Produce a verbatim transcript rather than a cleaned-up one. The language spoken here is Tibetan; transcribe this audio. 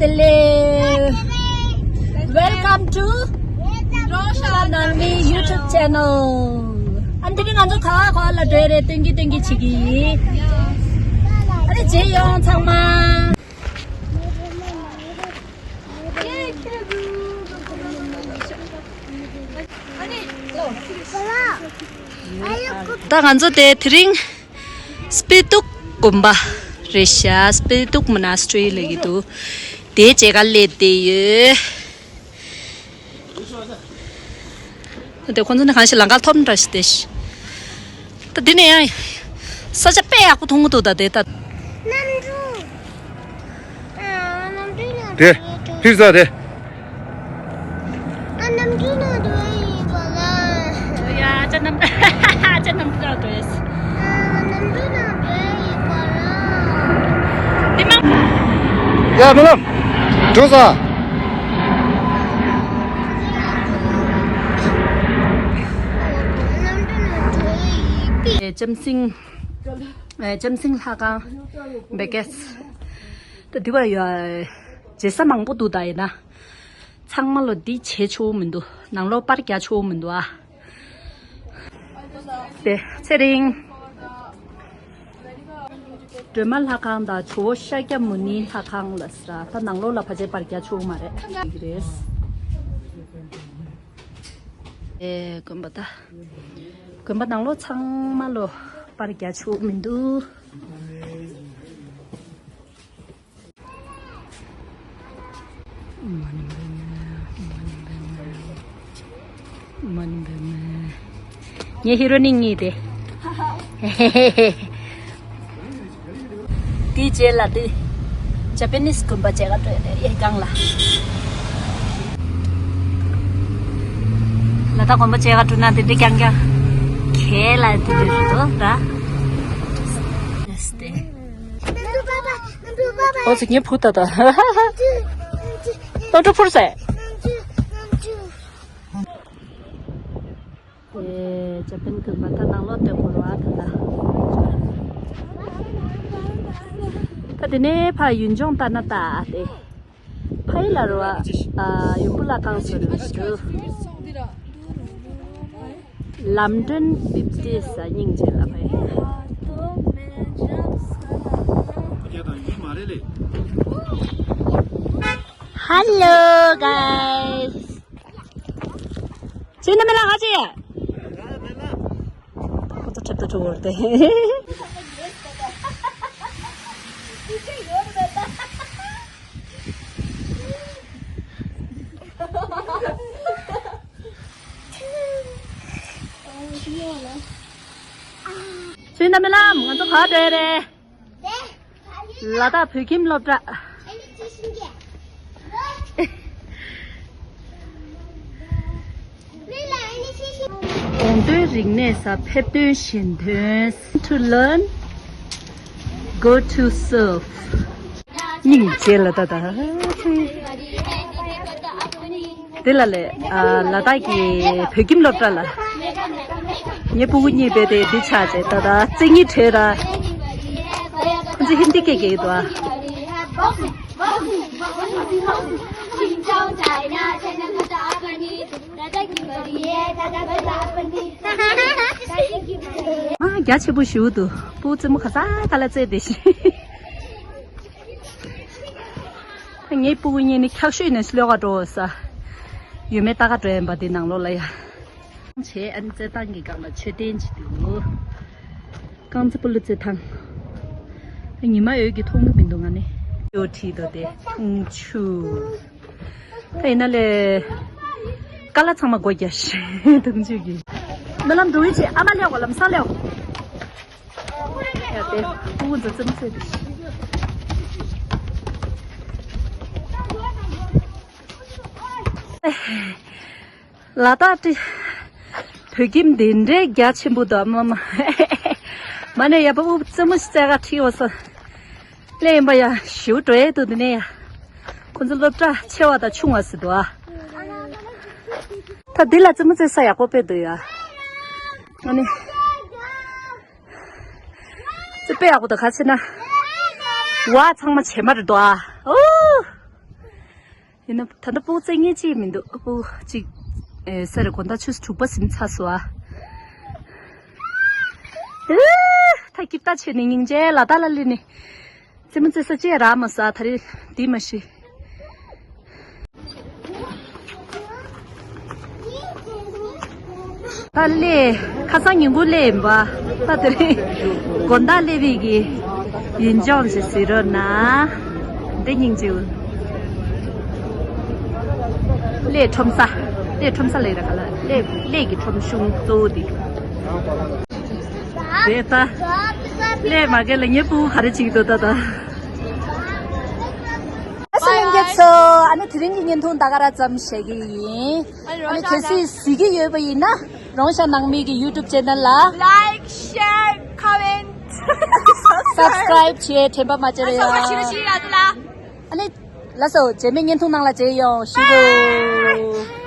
དེ་ལས། Welcome to Rosha Nangmi YouTube channel. ཨ་ནི་དེ་རིང་ང་ཚོ་ག་བ་ག་བ་ལ་འགྲོ་ཡི་རེད། སྟོན་གྱི་སྟོན་གྱི་བྱེད་ཀྱི་ཡིན། ཨ་ནི་མཇལ་ཡོང་ཚང་མ། ད་ང་ཚོ་དེ་དེ་རིང་སྤི་ཏུག་དགོན་པ་རེད་ཤག་སྤི་ཏུག་མོ་ན་སི་ཊི་རི་ལབ་ཀྱི་འདུག་དེའི་མཇལ་ཁ་སླེབས་བསྡད་ཡོད། དེ་ཁོང་ཚོ་ནི་གང་ཞིག་ལམ་ཁ་མཐོ་པོ་འདྲ་ཞིག་དེ། ད་འདི་ནས་ཡང་ས་ཆ་དཔེ་ཡག་པོ་མཐོང་གི་འདུག་ད་དེ་ད། གནམ་གྲུ། ཨ། གནམ་གྲུ་ནང་དེ། འགྲོ་ཡི་འགྲོ། ཕིར་ཟ་དེ། ཨ། གནམ་གྲུ་ནང་འགྲོ་ཡི་ཡོད་པ་ལ། ཡ། ཨ་ཅག་གནམ། ཨ་ཅག་གནམ་གྲུ་ནང་འགྲོ་ཡི། ཨ། གནམ་གྲུ་ནང་འགྲོ་ཡི་ཡོད་པ་ལ། འདི་མ། ཡ། རྨི་ལམ། འགྲོ་ས། གནམ་གྲུ་ནང་འགྲོ་ཡི་ཡོད་པ། ལྕམ་སྲིང་། ཨེ། ལྕམ་སྲིང་ལྷ་ཁང་། བེ་ཀེས། ད་འདི་བ་ཡོད། མཇལ་ས་མང་པོ་འདུག་ད་ཡིན་ན། ཚང་མ་ལོ་འདི་བྱེད་ཆོག་མི་འདུག་ནང་ལོགས་པར་རྒྱག་ཆོག་མི་འདུག་ཨ། དེ་ཚེ་རིང་། སྒྲོལ་མ་ལྷ་ཁང་དང་ཇོ་བོ་ཤཱཀྱ་མུ་ནེ་ལྷ་ཁང་ལ་ཟེར། ད་ནང་ལོགས་ལ་ཕལ་ཆེར་པར་རྒྱག་ཆོག་མ་རེད། རེད། ཨེ། དགོན་པ་ད། དགོན་པ་ནང་ལོགས་ཚང་མ་ལོ་པར་རྒྱག་ཆོག་མི་འདུག་ངའི་ཧི་རོ་ནི་གཉིས་དེ། དེའི་རྗེས་ལ་དེ། ཇ་པ་ནིས་དགོན་པ་མཇལ་ག་འགྲོ་ཡི་རེད་སྒང་ལ། ལ་དྭགས་དགོན་པ་མཇལ་ག་འགྲོ་ན་དེ་འདྲ་རྐྱང་རྐྱང་། ཁྱེད་ལ་དེ་འདྲ་རེད་དོ་ད། ཨོ་ཙི་ངའི་བུ་ད་ད། སྟོང་ཕྲུག་ཕུར་ཟེར། ཨེ། ཇ་པན་དགོན་པ་ད་ནང་ལོགས་སྟོན་དགོས་རེད་བ་ད་ད། ད་དེ་ནས་ཕར་ཡུལ་ལྗོངས་ལྟ་ན་ད་དེ། ཕ་ཡི་ལ་རུ་བ། ཨ། ཡུམ་བུ་ལ་ཁང་སོ་རུ་ཞུ། ལམ་སྒྲོན་པིབ་ཏི་ས་སྙིང་རྗེ་ལ་ཕ་ཡི། Hello guys. ཅི་ནི་མི་ལ་ཧ་ཅི། ཁོ་ཚོ་ཁྲིད་དུ་འགྲོ་བར་ཏེ། ཚུན་ད་མི་ལམ་ང་ཚོ་ག་འགྲོ་ཡ་རེད། ལ་དྭགས་བོད་ཁྱིམ་སློབ་གྲྭ། གོང་དོན་རིག་གནས་ས་ཕེབས་དོན་ཞེན་དོན། To learn, go to serve. སྙིང་རྗེ་ལ་ད་ད། དེ་ལ་ལས། ཨ། ལ་དྭགས་ཀྱི་བོད་ཁྱིམ་སློབ་གྲྭ་ལ། ངའི་སྤུ་གུ་གཉིས་པས་དེ་འདི་ཆགས་བྱས་ད་ད་རྩེད་ཉི་བྲོས་ར། ཁོ་ཚོ་ཧིན་དི་སྐད་རྒྱག་གི་འདུག་ཨ། ཨ། རྒྱ་ཆེ་པོ་ཞིག་འདུག་སྤུ་གུ་རྩེད་མོ་ག་ས་ག་ལ་རྩེད་བསྡད་ཤག་ངའི་སྤུ་གུ་གཉིས་ནི་འཁྱག་ཤོད་ནས་སློབ་ག་འགྲོ་ས། ཡོད་མེད་ལྟ་ག་འགྲོ་ཡིན་པ་དེ་ནང་ལོགས་ལ་ཡ། བྱས། ཨ་ནི་རྩེད་ཐང་གི་སྒང་ལ་མཆོད་རྟེན་ཅིག་འདུག་རྐང་རྩེད་སྤོ་ལོ་རྩེད་ཐང་། ཉི་མ་འོད་ཀྱིས་མཐོང་གི་མི་འདུག་ང་ནི། ཡོ་ཁྲིད་དོ་དེ་འཐུང་ཆུ། ད་ཡིན་ན་ལས། ཀ་ལ་ཚང་མ་སྒོ་རྒྱག་ཤག་འཐུང་ཆུ་གི། རྨི་ལམ་འགྲོ་ཡི་ཆེ། ཨ་མ་ལེའོ་ལམ་སང་ལེའོ། ཡ་དེ་ཕྲུ་གུ་ཚོ་རྩེད་མོ་རྩེ་དེ། ལ་དྭགས་ཏི། བོད་ཁྱིམ་དེ་འདྲའི་རྒྱ་ཆེན་པོ་འདུག་མ་མ། མ་ནས་ཡ་པ་འུབ་རྩེད་མོ་ཞིག་རྩེ་ག་ཁྲིད་འོ་ས། ལེ་ཡིན་པ་ཡ་ཞིའུ་འགྲོ་ཡས་འདུག་འདི་ནས་ཡ། ཁོ་ཚོ་སློབ་གྲྭ་ཆེ་བ་དང་ཆུང་བ་ཟེར་འདུག་ཨ། ད་འདི་ལ་རྩེད་མོ་རྩེ་ས་ཡག་པོ་དཔེ་འདུག་ཡ། ཨ་ནི། རྩེ་དཔེ་ཡག་པོ་འདུག་ག་ཚེ་ན། བ་ཚང་མ་བྱེ་མ་རེད་འདུག་ཨ། ཨོ། ཡིན་ན་ད་ལྟ་སྤུ་གུ་བཙལ་མཁན་ཅིག་མི་འདུག་སྤུ་གུ་གཅིག་ཨེ་སེར་དགོང་དག་ཆུ་ཚོད་དྲུག་པ་ཟིན་ཚར་སོང་ཨ། ཨེ། ད་སྐྱིད་ད་ཆེ་ནི་སྙིང་རྗེ་ལ་ད་ལ་ལི་ནི། རྩེད་མོ་རྩེ་ས་ཅི་རག་མ་སོང་ད་རེས་འདི་མ་ཤི། ད་ལས་ཁ་སང་ཉིན་གུང་ལས་ཡིན་པ། ད་དེ་རིང་དགོང་དག་ལས་པའི་གི་ཡིན་ལྗོངས་ཞེས་ཟེར་རོ་ན། འདི་སྙིང་རྗེའུ། ལས་ཁྲོམ་ས། ལས་ཁྲོམ་ས་ལས་ར་ག་ལ་ལས་ལས་ཀྱི་ཁྲོམ་གཞུང་གཙོ་བོ་འདི། དེ་ད། ལས་མ་གལ་ལ་ངའི་སྤུ་གུ་ག་རེ་བྱེད་ཀྱི་འདུག་ད་ད། ཨ་སི་ལེན་རྒྱ་མཚོ། ཨ་ནི་དེ་རིང་གི་བརྙན་ཐུང་ད་ག་ར་ཙམ་བཞག་གི་ཡིན། ཨ་ནི་གལ་སྲིད་གཟིགས་ཀྱི་ཡོད་པ་ཡིན་ན་རོང་ཤ་ནང་མི་གི་YouTube channel ལ་Like, share, comment, subscribe བྱེད་དྲན་པ་མ་བརྗེད་རོགས་ཡ། ཨ་ནི་ལགས་སོ་རྗེས་མའི་བརྙན་ཐུང་ནང་ལ་མཇལ་ཡོང་ཞུ་གི